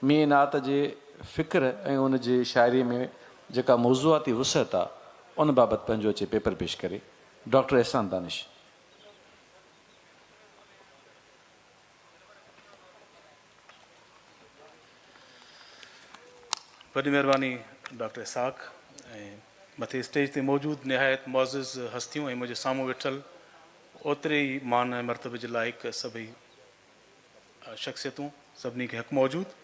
ميين عنايت جي فڪر ۽ ان جي شاعريء ۾ جيڪا موضوعاتي وسعت آ، ان بابت پنهنجو اچي پيپر پيش ڪري. ڊاڪٽر احسان دانش. وڏي مهرباني ڊاڪٽر اسحاق ۽ مٿي اسٽيج تي موجود نهايت معزز هستيون ۽ منهنجي سامهون ويٺل اوتري ئي مان ۽ مرتبي جي لائق سڀئي شخصيتون سڀني کي حق موجود.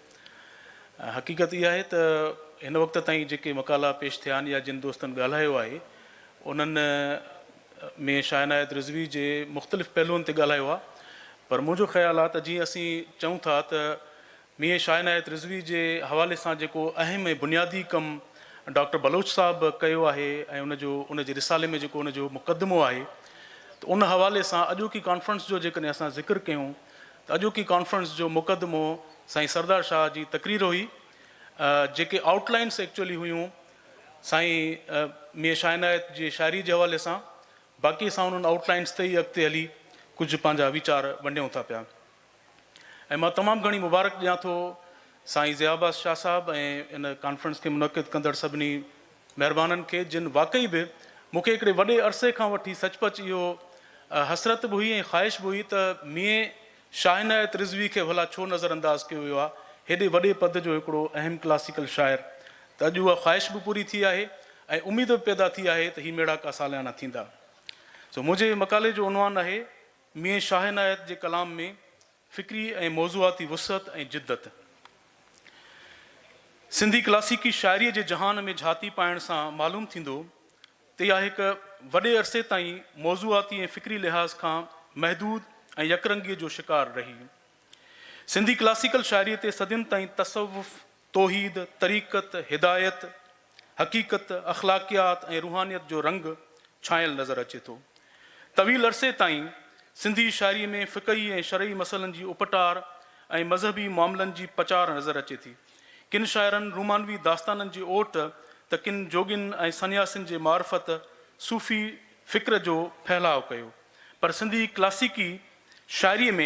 حقيقت اها آهي ته هن وقت تائين جيڪي مقالا پيش ٿيا آهن يا جن دوستن ڳالهايو آهي انهن ۾ شاهه عنايت رضوي جي مختلف پهلوئن تي ڳالهايو آهي پر منهنجو خيال آهي ته جيئن اسين چئون ٿا ته ميين شاهه عنايت رضوي جي حوالي سان جيڪو اهم ۽ بنيادي ڪم ڊاڪٽر بلوچ صاحب ڪيو آهي ۽ ان جو ان جي رسالي ۾ جيڪو ان جو مقدمو آهي ته ان حوالي سان اڄوڪي ڪانفرنس جو جيڪڏهن اسان ذڪر ڪيون ته اڄوڪي ڪانفرنس جو مقدمو سائين سردار شاهه جي تقرير هئي جيڪي آئوٽ لائنس ايڪچوئلي هيون سائين ميين شاهه عنايت جي شاعري جي حوالي سان باقي اسان انهن آئوٽ لائنس تي ئي اڳتي هلي ڪجهه پنهنجا ويچار ونڊيون ٿا پيا. ۽ مان تمام گهڻي مبارڪ ڏيان ٿو سائين ضياء عباس شاهه صاحب ۽ ان ڪانفرنس کي منعقد ڪندڙ سڀني مهربانن کي جن واقعي به مون کي هڪڙي وڏي عرصي کان وٺي سچ پچ اهو حسرت به هئي ۽ خواهش به هئي ته ميين شاهه عنايت رضوي کي ڀلا ڇو نظر انداز ڪيو ويو آهي هيڏي وڏي پد جو هڪڙو اهم ڪلاسيڪل شاعر ته اڄ اها خواهش به پوري ٿي آهي ۽ اميد به پيدا ٿي آهي ته هي ميڙاڪا ساليانا ٿيندا سو منهنجي مقالي جو عنوان آهي ميين شاهه عنايت جي ڪلام ۾ فڪري ۽ موضوعاتي وسعت ۽ جدت. سنڌي ڪلاسيڪي شاعريء جي جهان ۾ جهاتي پائڻ سان معلوم ٿيندو ته اها هڪ وڏي عرصي تائين موضوعاتي ۽ فڪري لحاظ کان محدود ۽ يڪرنگيء جو شڪار رهي. سنڌي ڪلاسيڪل شاعريء تي صدين تائين تصوف، توحيد، طريقت، هدايت، حقيقت، اخلاقيات ۽ روحانيت جو رنگ ڇانيل نظر اچي ٿو. طويل عرصي تائين سنڌي شاعريء ۾ فقهي ۽ شرعي مسئلن جي اپٽار ۽ مذهبي معاملن جي پچار نظر اچي ٿي. ڪن شاعرن رومانوي داستانن جي اوٽ ته ڪن جوڳين ۽ سنياسين جي معرفت صوفي فڪر جو ڦهلاء ڪيو. پر سنڌي ڪلاسيڪي شاعريء ۾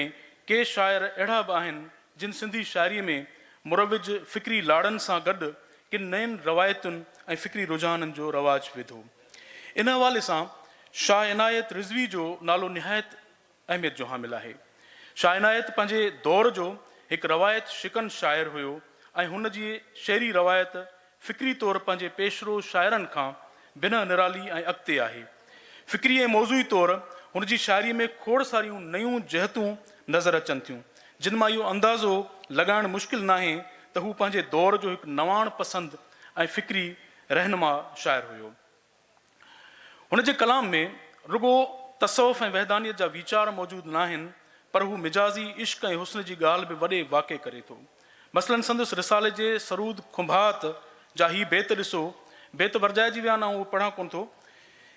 ڪي شاعر اهڙا به آهن جن سنڌي شاعريء ۾ مروج فڪري لاڙن سان گڏ ڪن نين روايتن ۽ فڪري رجحانن جو رواج وڌو. ان حوالي سان شاهه عنايت رضوي جو نالو نهايت اهميت جو حامل آهي. شاهه عنايت پنهنجي دور جو هڪ روايت شڪن شاعر هيو ۽ هن جي شعري روايت فڪري طور پنهنجي پيشرو شاعرن کان بنهه نرالي ۽ اڳتي آهي. فڪري ۽ موضوعي طور هن جي شاعريء ۾ کوڙ ساريون نيون جهتون نظر اچن ٿيون، جن مان اهو اندازو لڳائڻ مشڪل ناهي ته هو پنهنجي دور جو هڪ نواڻ پسند ۽ فڪري رهنما شاعر هيو. هن جي ڪلام ۾ رڳو تصوف ۽ وحدانيت جا ويچار موجود ناهن، پر هو مجازي عشق ۽ حسن جي ڳالهه به وڏي واڪي ڪري ٿو. مثلاً سندس رسالي جي سرود کنڀات جا هي بيت ڏسو، بيت ورجائجي ويا آهن آئون اهي پڙهان ڪونه ٿو.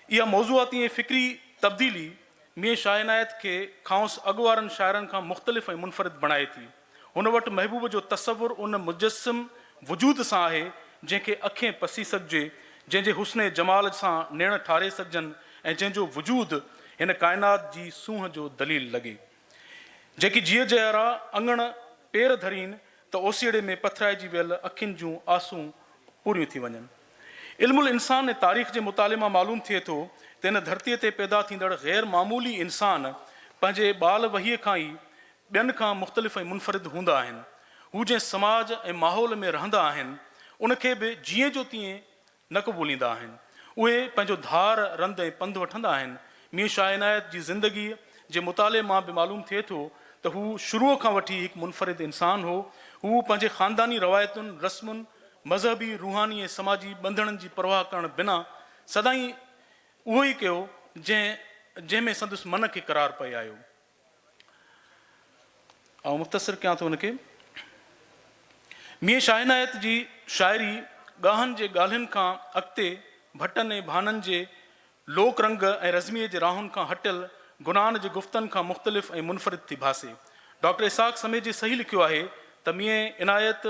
اها موضوعاتي ۽ فڪري تبديلي ميين شاهه عنايت کي کانئس اڳ وارن شاعرن کان مختلف ۽ منفرد بڻائي ٿي. هن وٽ محبوب جو تصور ان مجسم وجود سان آهي، جنهن کي اکين پسي سگهجي، جنهن جي حسن جمال سان نيڻ ٺاري سگهجن ۽ جنهن جو وجود هن ڪائنات جي سونهن جو دليل لڳي. جيڪي جيء جيارا اڱڻ پير ڌرين ته اوسيئڙي ۾ پٿرائجي ويل اکين جون آسون پوريون ٿي وڃن. علم الانسان ۽ تاريخ جي مطالعي مان معلوم ٿئي ٿو ته هن ڌرتيء تي پيدا ٿيندڙ غير معمولي انسان پنهنجي ٻال وهيء کان ئي ٻين کان مختلف ۽ منفرد هوندا آهن. هو جنهن سماج ۽ ماحول ۾ رهندا آهن، ان کي به جيئن جو تيئن نه قبوليندا آهن. اهي پنهنجو ڌار رند ۽ پنڌ وٺندا آهن. ميين شاهه عنايت جي زندگيء جي مطالعي مان به معلوم ٿئي ٿو ته هو شروع کان وٺي هڪ منفرد انسان هو. هو پنهنجي خانداني روايتن، رسمن، مذهبي، روحاني ۽ سماجي ٻنڌڻن جي پرواهه ڪرڻ بنا سدائين اهو ئي ڪيو جنهن جنهن ۾ سندس من کي قرار پئي آيو. آئون مختصر ڪيان ٿو ان کي. ميين شاهه عنايت جي شاعري ڳاهن جي ڳالهين کان اڳتي ڀٽن ۽ ڀانن جي لوڪ رنگ ۽ رزميء جي راهن کان هٽيل گنان جي گفتن کان مختلف ۽ منفرد ٿي ڀاسي. ڊاڪٽر اسحاق سميجي صحيح لکيو آهي ته ميين عنايت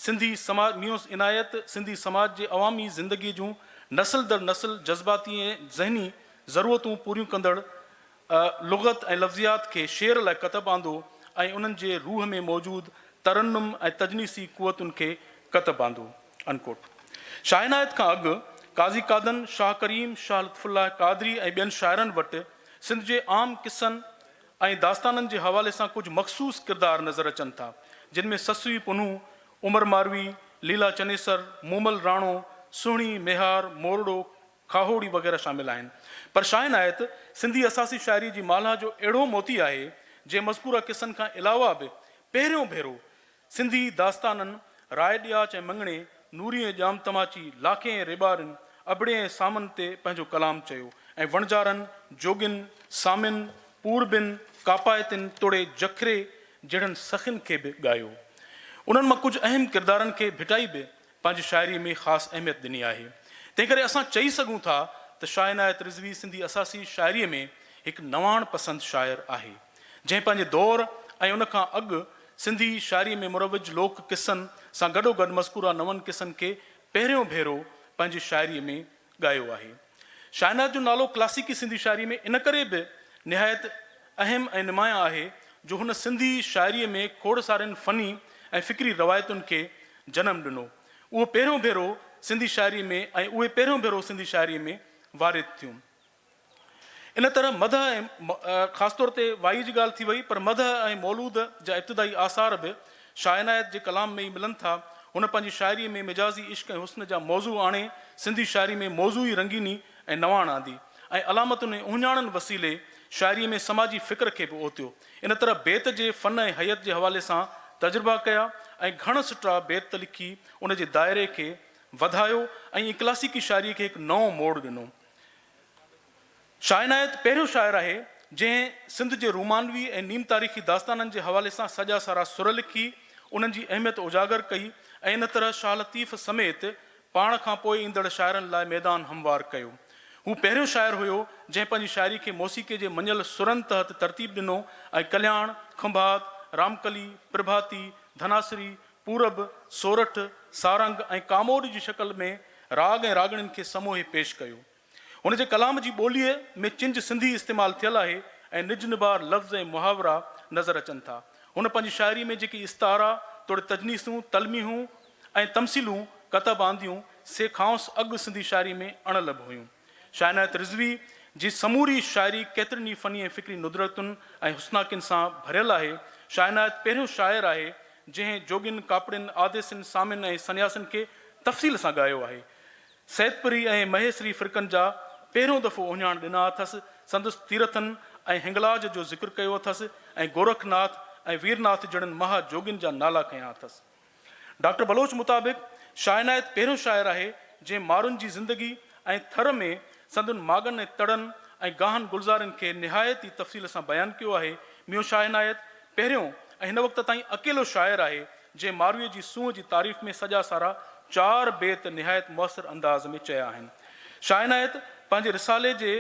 سنڌي سماج ميون عنايت سنڌي سماج جي عوامي زندگيء جون نسل در نسل جذباتي ۽ ذهني ضرورتون پوريون ڪندڙ لغت ۽ لفظيات کي شعر لاء ڪتب آندو ۽ انهن جي روح ۾ موجود ترنم ۽ تجنيسي قوتن کي ڪتب آندو. Unquote. Shah Inayat کان اڳ قاضي قادن، شاهه ڪريم، شاهه لطف الله قادري ۽ ٻين شاعرن وٽ سنڌ جي عام قصن ۽ داستانن جي حوالي سان ڪجهه مخصوص ڪردار نظر اچن ٿا، جن ۾ سسئي پنهون، عمر ماروي، ليلا چنيسر، مومل راڻو، سهڻي، ميهار، مورڙو، کاهوڙي وغيره شامل آهن. پر شاهه عنايت سنڌي اساسي شاعريء جي مالها جو اهڙو موتي آهي، جنهن مذڪوره قصن کان علاوه به پهريون ڀيرو سنڌي داستانن راء ڏياچ ۽ مڱڻي، نوري ۽ ڄام تماچي، لاکي ۽ ريٻارين، ابڙي ۽ سامن تي پنهنجو ڪلام چيو ۽ وڻجارن، جوڳين، سامين، پوربين، ڪاپائتين توڙي جکري جهڙن سخين کي به ڳايو. انهن مان ڪجهه اهم ڪردارن کي ڀٽائي به پنهنجي شاعريء ۾ خاص اهميت ڏني آهي. تنهنڪري اسان چئي سگهون ٿا ته شاهه عنايت رضوي سنڌي اساسي شاعريء ۾ هڪ نواڻ پسند شاعر آهي، جنهن پنهنجي دور ۽ ان کان اڳ سنڌي شاعريء ۾ مروج لوڪ قصن سان گڏوگڏ مذڪوره نون قصن کي پهريون ڀيرو پنهنجي شاعريء ۾ ڳايو آهي. شاهه عنايت جو نالو ڪلاسيڪي سنڌي شاعريء ۾ ان ڪري به نهايت اهم ۽ نمايان آهي جو هن سنڌي شاعريء ۾ کوڙ سارين فني ۽ فڪري روايتن کي جنم ڏنو. اهو پهريون ڀيرو سنڌي شاعريء ۾ ۽ اهي پهريون ڀيرو سنڌي شاعريء ۾ وارد ٿيون. ان طرح مدح ۽ خاص طور تي وائيء جي ڳالهه ٿي وئي پر مدح ۽ مولود جا ابتدائي آثار به شاهه عنايت جي ڪلام ۾ ئي ملن ٿا. هن پنهنجي شاعريء ۾ مجازي عشق ۽ حسن جا موضوع آڻي سنڌي شاعريء ۾ موضوعي رنگيني ۽ نواڻ آندي ۽ علامتن ۽ اهڃاڻن وسيلي شاعريء ۾ سماجي فڪر کي به اوتيو. ان طرح بيت جي فن ۽ هيئت جي حوالي سان تجربا ڪيا ۽ گهڻ سٽا بيت لکي ان جي دائري کي وڌايو ۽ ائين ڪلاسيڪي شاعريء کي هڪ نئون موڙ ڏنو. شاهه عنايت پهريون شاعر آهي، جنهن سنڌ جي رومانوي ۽ نيم تاريخي داستانن جي حوالي سان سڄا سارا سر لکي انهن جي اهميت اجاگر ڪئي ۽ ان طرح شاهه لطيف سميت پاڻ کان پوء ايندڙ شاعرن لاء ميدان هموار ڪيو. هو پهريون شاعر هيو، جنهن پنهنجي شاعري کي موسيقي جي مڃيل سرن تحت ترتيب ڏنو ۽ ڪلياڻ، کنڀات، رامڪلي، پرڀاتي، ڌناسري، پورب، سورٺ، سارنگ ۽ ڪاموڏ جي شڪل ۾ راڳ ۽ راڳڻين کي سموهي پيش ڪيو. هن جي ڪلام جي ٻوليء ۾ چنج سنڌي استعمال ٿيل آهي ۽ نج نبار لفظ ۽ محاورا نظر اچن ٿا. هن پنهنجي شاعريء ۾ جيڪي استعارا توڙي تجنيسون، تلميحون ۽ تمثيلون ڪتب آنديون، سي کانئس اڳ سنڌي شاعريء ۾ اڻ لڀ هيون. شاهه عنايت رضوي جي سموري شاعري ڪيترين ئي فني ۽ فڪري ندرتن ۽ حسناڪين سان ڀريل آهي. شاهه عنايت پهريون شاعر آهي، جنهن جوڳين، ڪاپڙين، آديسين، سامين ۽ سنياسين کي تفصيل سان ڳايو آهي. سيتپري ۽ مهيسري فرقن جا پهريون دفعو اهڃاڻ ڏنا اٿس، سندس تيرٿن ۽ هنگلاج جو ذڪر ڪيو اٿس ۽ گورکناٿ ۽ ويرناٿ جهڙن مها جوڳين جا نالا کنيا اٿس. ڊاڪٽر بلوچ مطابق شاهه عنايت پهريون شاعر آهي جنهن مارن جي زندگي ۽ ٿر ۾ سندن ماڳن ۽ تڙن ۽ گاهن گلزارن کي نهايت ئي تفصيل سان بيان ڪيو آهي. ميون شاهه عنايت پهريون ۽ هن وقت تائين اڪيلو شاعر آهي جنهن مارويء جي سونهن جي تعريف ۾ سڄا سارا چار بيت نهايت مؤثر انداز ۾ چيا آهن. شاهه عنايت پنهنجي رسالي جي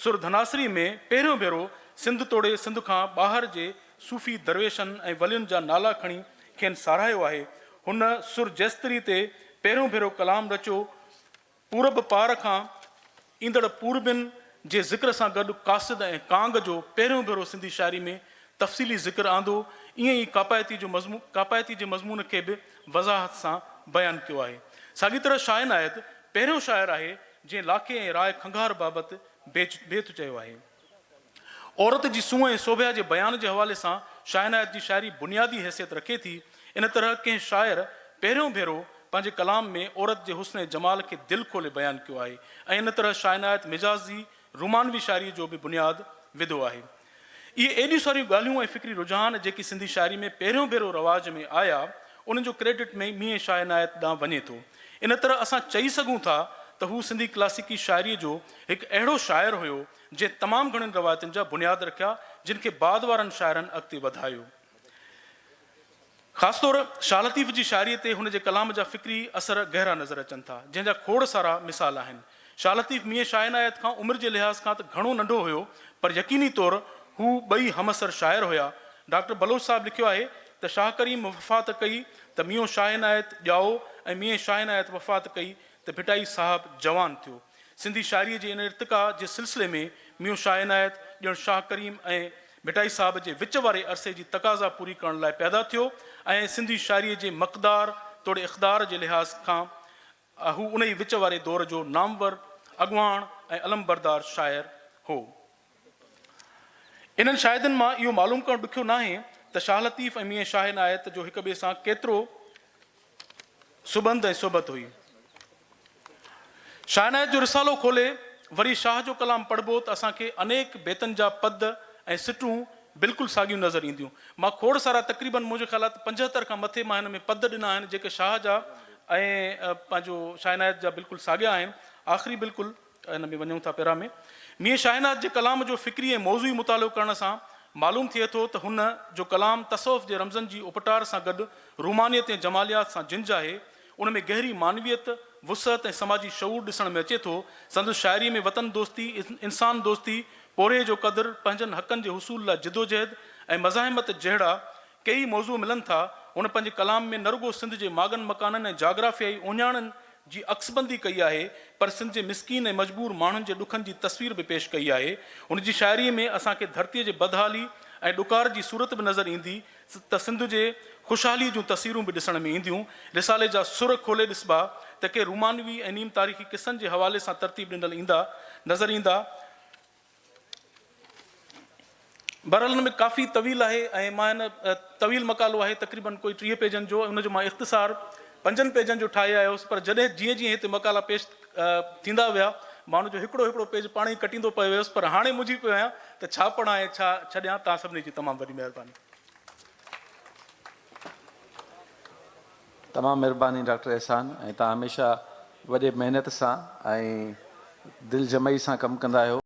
سر ڌناسري ۾ پهريون ڀيرو سنڌ توڙي سنڌ کان ٻاهر جي صوفي درويشن ۽ ولين جا نالا کڻي کين ساراهيو آهي. هن سر جيستري تي پهريون ڀيرو ڪلام رچيو. پورب پار کان ايندڙ پوربين جي ذڪر سان گڏ قاصد ۽ ڪانگ جو پهريون ڀيرو سنڌي شاعري ۾ تفصيلي ذڪر آندو، ائين ئي ڪاپائتي جو مضمون ڪاپائتي جي مضمون کي به وضاحت سان بيان ڪيو آهي. ساڳي طرح شاهه عنايت پهريون شاعر آهي جنهن لاکي ۽ راء کنگهار بابت بيت چيو آهي. عورت جي سونهن ۽ سوڀيا جي بيان جي حوالي سان شاهه عنايت جي شاعري بنيادي حيثيت رکي ٿي. ان طرح ڪنهن شاعر پهريون ڀيرو پنهنجي ڪلام ۾ عورت جي حسن ۽ جمال کي دل کولي بيان ڪيو آهي ۽ ان طرح شاهه عنايت مجازي رومانوي شاعريء جو به بنياد وڌو آهي. اهي ايڏيون ساريون ڳالهيون ۽ فڪري رجحان جيڪي سنڌي شاعري ۾ پهريون ڀيرو رواج ۾ آيا، انهن جو ڪريڊٽ ميين شاهه عنايت ڏانهن وڃي ٿو. ان طرح اسان چئي سگهون ٿا ته هو سنڌي ڪلاسيڪي شاعريء جو هڪ اهڙو شاعر هيو، جنهن تمام گهڻين روايتن جا بنياد رکيا، جن کي بعد وارن شاعرن اڳتي وڌايو. خاص طور شاهه لطيف جي شاعريء تي هن جي ڪلام جا فڪري اثر گهرا نظر اچن ٿا، جنهن جا کوڙ سارا مثال آهن. شاهه لطيف ميين شاهه عنايت کان عمر جي لحاظ کان ته گهڻو ننڍو هيو، پر يقيني طور هو ٻئي همعصر شاعر هيا. ڊاڪٽر بلوچ صاحب لکيو آهي ته شاهه ڪريم وفات ڪئي ته ميون شاهه عنايت ڄائو ۽ ميين شاهه عنايت وفات ڪئي ته ڀٽائي صاحب جوان ٿيو. سنڌي شاعريء جي ان ارتقا جي سلسلي ۾ ميون شاهه عنايت ڄڻ شاهه ڪريم ۽ ڀٽائي صاحب جي وچ واري عرصي جي تقاضا پوري ڪرڻ لاء پيدا ٿيو ۽ سنڌي شاعريء جي مقدار توڙي اقدار جي لحاظ کان هو انهيء وچ واري دور جو نامور اڳواڻ ۽ علمبردار شاعر هو. انهن شاهدين مان اهو معلوم ڪرڻ ڏکيو ناهي ته شاهه لطيف ۽ ميين شاهه عنايت جو هڪ ٻئي سان ڪيترو سٻنڌ ۽ صحبت هئي. شاهه عنايت جو رسالو کولي وري شاهه جو ڪلام پڙهبو ته اسان کي انيڪ بيتن جا پد ۽ سٽون بلڪل ساڳيون نظر اينديون. مان کوڙ سارا تقريباً منهنجي خيال آهي ته 75 کان مٿي مان هن ۾ پد ڏنا آهن جيڪي شاهه جا ۽ پنهنجو شاهه عنايت جا بلڪل ساڳيا آهن. آخري بلڪل ان ۾ وڃون ٿا پيرا ۾ ميين شاهناز جي ڪلام جو فڪري ۽ موضوعي مطالعو ڪرڻ سان معلوم ٿئي ٿو ته هن جو ڪلام تصوف جي رمزن جي اپٽار سان گڏ رومانيت ۽ جماليات سان جنج آهي. ان ۾ گهري معنويت، وسعت ۽ سماجي شعور ڏسڻ ۾ اچي ٿو. سندس شاعريء ۾ وطن دوستي، انسان دوستي، پورهيي جو قدر، پنهنجن حقن جي حصول لاء جدوجهد ۽ مزاحمت جهڙا ڪيئي موضوع ملن ٿا. هن پنهنجي ڪلام ۾ نه رڳو سنڌ جي ماڳن مڪانن ۽ جاگرافيائي اهڃاڻن جي عڪسبندي ڪئي آهي، پر سنڌ جي مسڪين ۽ مجبور ماڻهن جي ڏکن جي تصوير به پيش ڪئي آهي. هن جي شاعريء ۾ اسان کي ڌرتيء جي بدحالي ۽ ڏڪار جي صورت به نظر ايندي ته سنڌ جي خوشحاليء جون تصويرون به ڏسڻ ۾ اينديون. رسالي جا سر کولي ڏسبا ته ڪي رومانوي ۽ نيم تاريخي قصن جي حوالي سان ترتيب ڏنل ايندا نظر ايندا. بهرحال ان ۾ ڪافي طويل آهي ۽ مان هن طويل مقالو آهي تقريبن ڪوئي 30 پيجن جو ان جو مان اختصار پنجن پيجن جو ٺاهي آيو هوس پر جڏهن جيئن جيئن هتي مقالا پيش ٿيندا ويا مان ان جو هڪڙو هڪڙو پيج پاڻ ئي ڪٽيندو پيو ويس پر هاڻي منجهي پيو آهيان ته ڇا پڙهان ۽ ڇا ڇڏيان توهان سڀني جي تمام وڏي مهرباني. تمام مھرباني ڊاڪٽر احسان ۽ توھان ھميشه وڏي محنت سان ۽ دل جمعي سان ڪم ڪندا آھيو.